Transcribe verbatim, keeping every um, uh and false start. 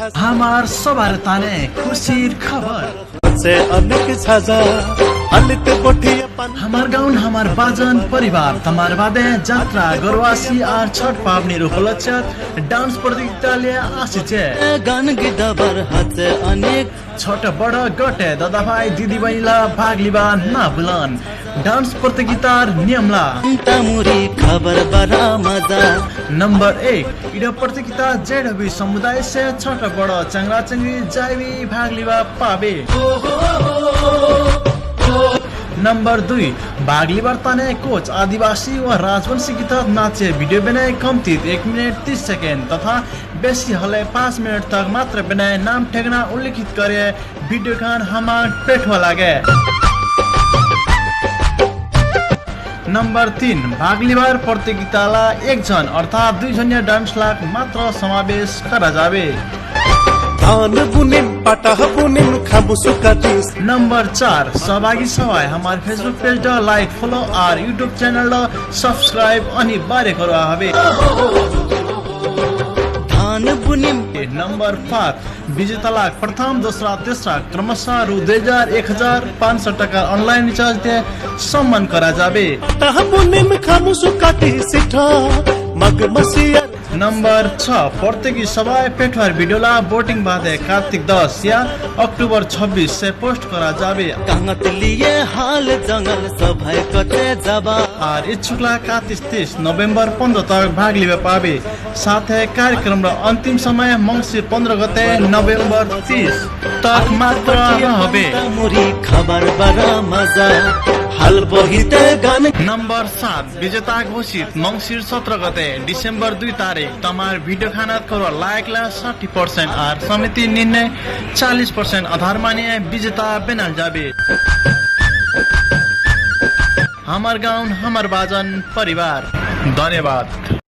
हमार सबार ताने खुसीर खबर। से अनेक साजा, अलित बोठिया पानी। हमार गाउन, हमार बाजन, परिवार, तमार बादे जात्रा, गर्वासी आर छठ पाबनीर उपलक्ष्य डान्स प्रतियोगिता ले आसिछे। गान गीत बर हाचे अनेक। छोट बड गटे दादाभाइ दिदीबहिनीला भाग लिबा ना भुलन। डान्स प्रतियोगितार नियमला। तामुरी खबर बरा मजा। नम्बर एक, इडा प्रतियोगिता जेड हबी समुदायसे छोट बड चंगरा चंगरी जायबी भाग लिबा पाबे। नम्बर दुई, भाग लिबार ताने कोच आदिवासी व राजवंशी गीतत नाचे भिडियो बेनाए कम्तित एक मिनेट तीस सेकेन्ड तथा बेसी हले पाँच मिनेट तक मात्र बेनाए नाम ठेगाना उल्लेखित करे भिडियो खान हमार पेठवा लागे। नम्बर तीन, भाग लिबार प्रतियोगिताला एक झन अर्थात् दुई झनिया डान्स लाग मात्र समावेश करा जाबे। धान बुनिम, पाटा बुनिम, खाबु सुका दिस। नम्बर चार, सहभागी सबाय हमार Facebook पेज ड लाइक, फलो आर YouTube च्यानल ड सब्स्क्राइब अनि बारे करो हबे। धान बुनिम। नम्बर पाँच, विजेता लाग प्रथम, दोस्रा, तेस्रा क्रमशः रु दुई हजार, एक हजार पाँच सौ टका अनलाइन रिचार्ज दे सम्मान करा जाबे। तह बुनिम खामुसु काटी सिठा, मग मसिया। नम्बर छ, प्रतियोगी सबाय पेठवार भिडियोला भोटिङ बादे कार्तिक दस या अक्टोबर छब्बिस से पोस्ट करा जाबे। कांगत लिए हाल जंगल सबाय कते जाबा। आर इच्छुकला कार्तिक तीस नोभेम्बर पन्ध्र तक भाग लिबा पाबे। साथै कार्यक्रम र अन्तिम समय मंसिर पन्ध्र गते नोभेम्बर तीस तक मात्र रहबे। मुरी खबर बरा मजा, हाल बहिते गान। नम्बर सात, विजेता घोषित मंसिर सत्र गते डिसेम्बर दुई तारिख तमार भिडियो खानात करो लाइकला साठी पर्सेन्ट आर समिति निर्णय चालिस पर्सेन्ट आधार माने विजेता बेनाल जाबे। हमार गाउन, हमार बाजन, परिवार। धन्यवाद।